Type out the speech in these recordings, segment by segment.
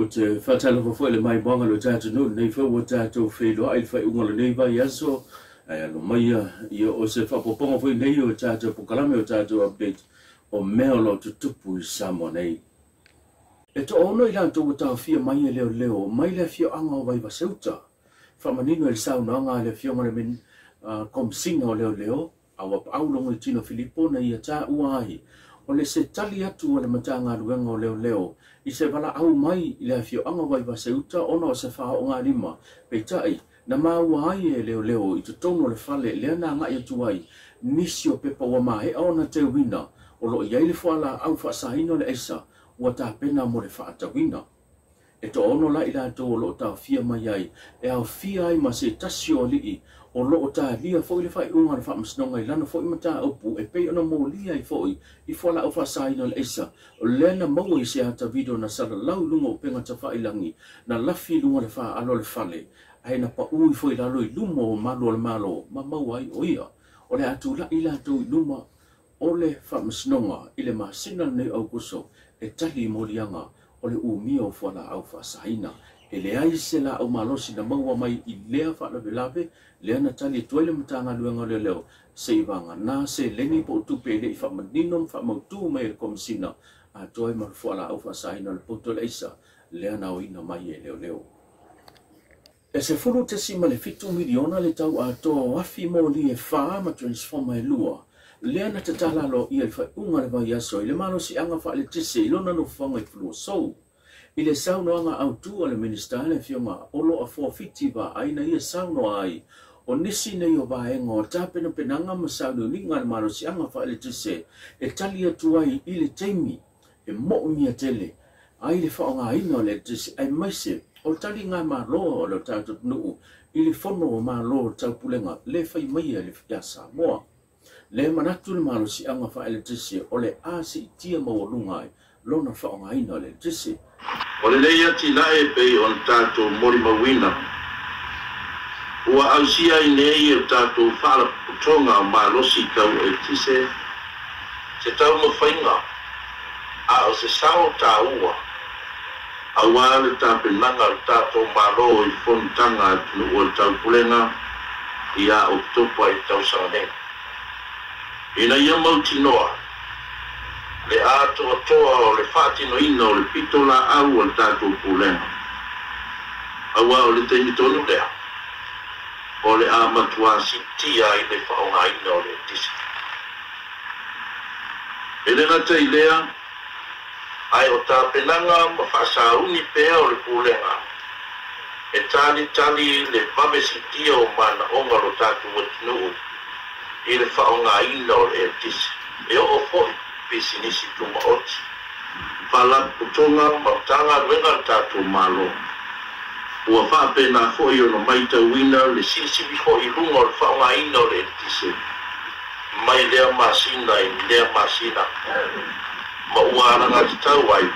Ou te faatalofa foi i le maimoaga o le tatou atunuu i lenei foi ua tatou feiloai i le faaiuga o lenei vaiaso, ae alo maia ia o se faaopoopoga foi nei o tatou polokalame o tatou update o mea o lo o tutupu i Samoa nei. E toaono i latou ua taofia mai e leoleo mai le afioaga o Vaivaseuta, faamanino i le saunoaga a le afioga i le Komesina o Leoleo, a ua paau Logoitino Filipo na ia taua ai o le se tali atu a le Matagaluega o Leoleo i se valaau mai i le afioaga o Vaivaseuta ona o se faaoogalima, peitai na maua ai e leoleo i totonu o le fale lea na agai atu ai nisi o pepa ua maea ona teuina o lo o i ai le fualaau faasaina o le aisa ua tapena mo le faatauina. E toaono la i latou o lo o taofia mai ai, e aofia ai ma se tasi o alii o lo o talia foi le faaiuga a le Faamasinoga i lana foi mataupu e pei ona molia ai foi i fualaau faasaina o le aisa lea na maua i se ata video na salalau i luga o upega tafailagi na lafi i luga o le faaalo o le fale ae na pau ifo i lalo i luma o malu o le Malo ma maua ai o ia o le a tulai latou i luma o le Faamasinoga i le masina lenei o Aukuso e tali i moliaga o le umia o fualaau faasaina. E leai se laau malosi na maua mai i lea faalavelave lea na tali atu ai le Matagaluega o Leoleo se i vagana seleni po o tupe e le i faamanino ma faamautu mai e le Komesina atoa ai ma le fualaau faasaina o le poto o le aisa lea na aoina mai e leoleo. E 10.7 miliona le tau atoa o afi moli e 4 ma transformer e 2, lea na tatala aloaia i le faaiuga o le vaiaso i le malosiaga faaeletise i lona nofoaga i Fuluasou. I le saunoaga autu a le Minisita le Afioga Olo Afoa Fiti Vaai na ia saunoa ai, o nisi nei o vaega o tapenapenaga ma sauniuniga a le malosiaga faaeletise e tali atu ai i le taimi e moomia tele ai le faaaogaina o le eletise aemaise o le taligamalo o le tatou atunuu i le fono o Malo o le Taupulega le fai maia ia Samoa. Le manatu le malosiaga faaeletise o le a siitia maualuga ai lona faaaogaina o le eletise. O lenei atinae e pei ona tatou molimauina, ua ausia ai nei e le tatou Faalapotopotoga o Malosi Tau Eletise se taumafaiga a o se sao taua aua le tapenaga a le tatou Malo i fonotaga a atunuu o le Taupulega ia Oketopa i le tausaga nei, ina ia mautinoa le atoatoa o le faatinoina o le pitolaau a le tatou Pulega, aua o le taimi tonu lea o le a matua siitia ai le faaaogaina o le eletise. E le gata i lea, ae o tapenaga ma faasauni pea o le Pulega e talitali le vave siitia o manaoga o lo tatou atunuu i le faaaogaina o le eletise, e oo foi pisinisi tumaoti, faalapotopotoga ma Matagaluega a le tatou Malo. Ua faapena foi ona matauina le silisili foi i luga o le faaaogaina o le eletise mai lea masina i lea masina, ma ua alagatatau ai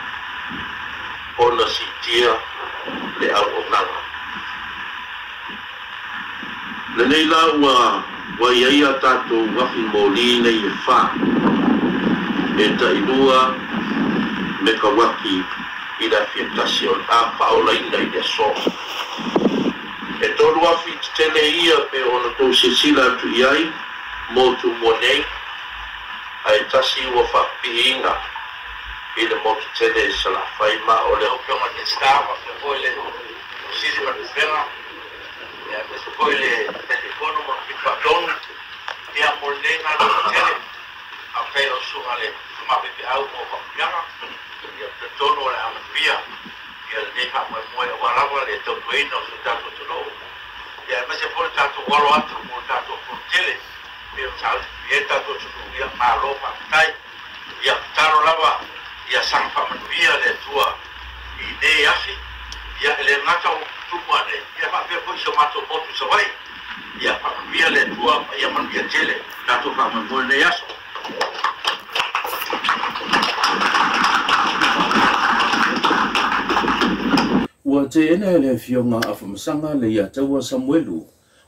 ona siitia le auaunaga. Lenei la ua i ai a tatou afi moli nei e 4, e tailua mekawati i le afi e tasi o le a faaolaina i le aso. E 3 afi tetele ia pe ona tou silasila atu i ai mo Tumua nei, ae tasi ua faapipiina i le motu tele i Salafai ma o le Afioga i le Minisita faapea foi le Sili ma le Pulega, aemaise foi le Taitaifono ma le Komiti Faatonu ia mo lenei galuega tele. Faafetai i lau susuga le Tama Faifeau mo faamanuiaga, ia talitonu o le a manuia ia lenei faamoemoe aua lava le tautuaina o si o tatou atunuu, ia aemaise foi le tatou alo atu mo le tatou fono tele pei ona sailiili ai le tatou atunuu. Ia malo faafetai. Ia tatalo lava ia saga faamanuia le Atua i nei afi, ia e le gata o Tumua nei, ia faapea foi si o matou motu i Savaii. Ia faamanuia le Atua ma ia manuia tele tatou faamoemoe i lenei aso. Ua teena e le Afioga a Afamasaga le Iataua Samuelu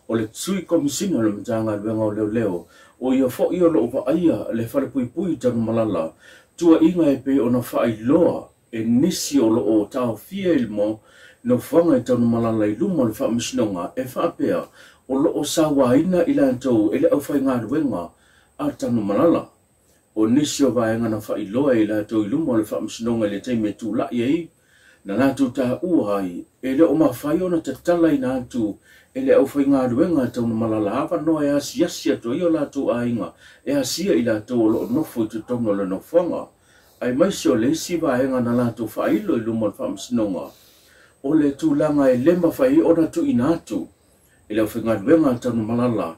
o le Sui Komesina o le Matagaluega o Leoleo, o ia foi o lo o vaaia le falepuipui i Tanumalala, tuuaiga e pei ona faailoa e nisi o loo taofia i le nofoaga i Tanumalala i luma o le faamasinoga e faapea o loo sauaina i latou e le aufaigaluega a Tanumalala. O nisi o vaega na faailoa e i latou i luma o le faamasinoga i le taimi e tulai ai na latou taua ai e le o mafai ona tatalaina atu e le aufaigaluega a Tanumalala avanoa e asiasi atu ai o latou aiga e asia i latou o loo nofo i totonu o le nofoaga. Aemaise o le isi vaega na latou faailo i luma o le faamasinoga o le tulaga e le mafai ona tuuina atu e le aufaigaluega a Tanumalala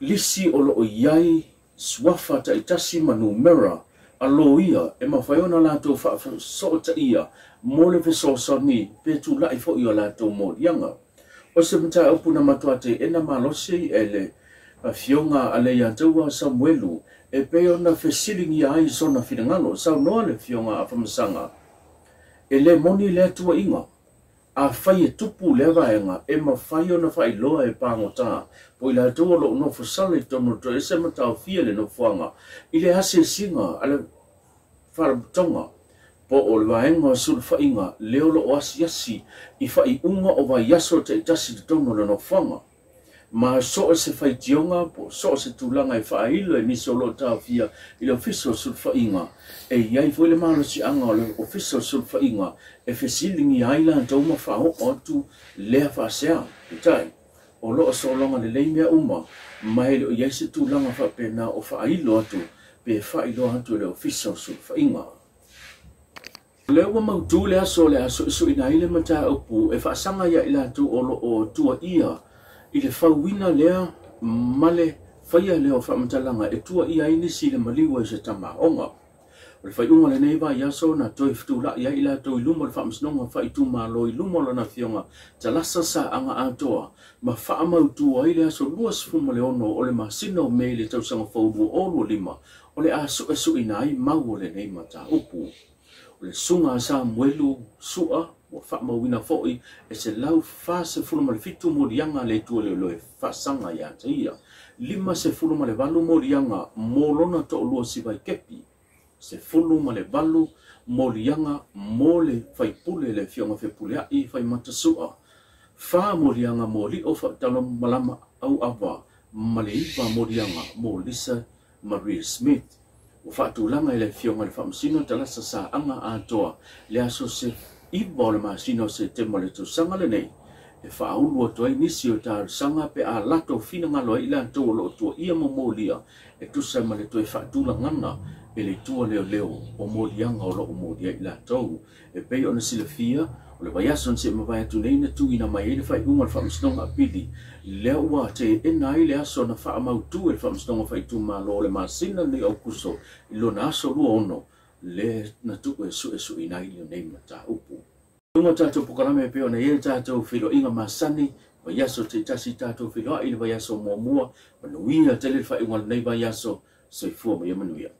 lisi o loo i ai suafa taitasi ma numera a loia e mafai ona latou faafesootaia mo le fesoasoani pe tulai foi o latou moliaga. O se mataupu na matua teena malosi e le afioga a Leiataua Samuelu e pei ona fesiligia ai sona finagalo. Saunoa le afioga a Afamasaga e le moni lea tuuaiga afai e tupu lea vaega e mafai ona faailoa e pagota po i latou o loo nofo sala i totonu o le toese ma taofia le nofoaga i le asiasiga a le faalapotopotoga po o le vaega o sulufaiga lea o loo asiasi i faaiuga o vaiaso taitasi i totonu o le nofoaga. Ma so o se faitioga po so o se tulaga e faailo e nisi o loo taofia i le ofisa o sulufaiga e iai foi le malosiaga o le ofisa o sulufaiga e fesiligia ai latou ma faaoo atu lea faasea. Peitai o loo sologa lelei mea uma ma e le o iai se tulaga faapena o faailo atu pe faailoa atu e le ofisa o sulufaiga. O lea ua mautu le aso o le a suesueina ai le mataupu e faasaga ia i latou o loo tuaia i le fauina lea ma le faia lea o faamatalaga e tuaia ai nisi i le maliu ai se tamaoga. O le faaiuga o lenei vaiaso na toe fetuulai ai i latou i luma o le faamasinoga faaitumalo i luma o lona afioga Talasa Saaga Atoa ma faamautu ai le aso 26 o le masina o Me i le tausaga fou 2025 o le a suesueina ai mau o lenei mataupu. O le susuga a Samuelu Sua ua faamauina foi e 147 moliaga a le Atua leoleo e faasaga ia te ia. 58 moliaga mo lona toalua Sivaikepi, 18 moliaga mo le faipule le afioga Fepuleai Faimata Sua, 4 moliaga mo Lio Faatalomalama Auava ma le 9 moliaga mo Lisa Marie Smith. Ua faatulaga i le afioga i le Faamasino Talasa Saaga Atoa le aso se 9 o le masina o Setema o le tausaga lenei e faaulu atu ai nisi o talosaga pe a latou finagalo ai i latou o loo tuaia ma molia e tusa ma le toe faatulagana e le Atua leoleo o moliaga o loo molia i latou. E pei ona silafia o le vaiaso na se'i mavae atu nei na tuuina mai ai le faaiuga o le Faamasinoga Apili lea ua teena ai le aso na faamautu e le Faamasinoga Faaitumalo o le masina lenei o Aukuso i lona aso 26 le na tuu e suesueina ai lenei mataupu. Luga o tatou polokalame e pei ona i ai le tatou feiloaiga masani vaiaso taitasi tatou feiloai i le vaiaso muamua. Manuia tele le faaiuga o lenei vaiaso. Soifua ma ia manuia.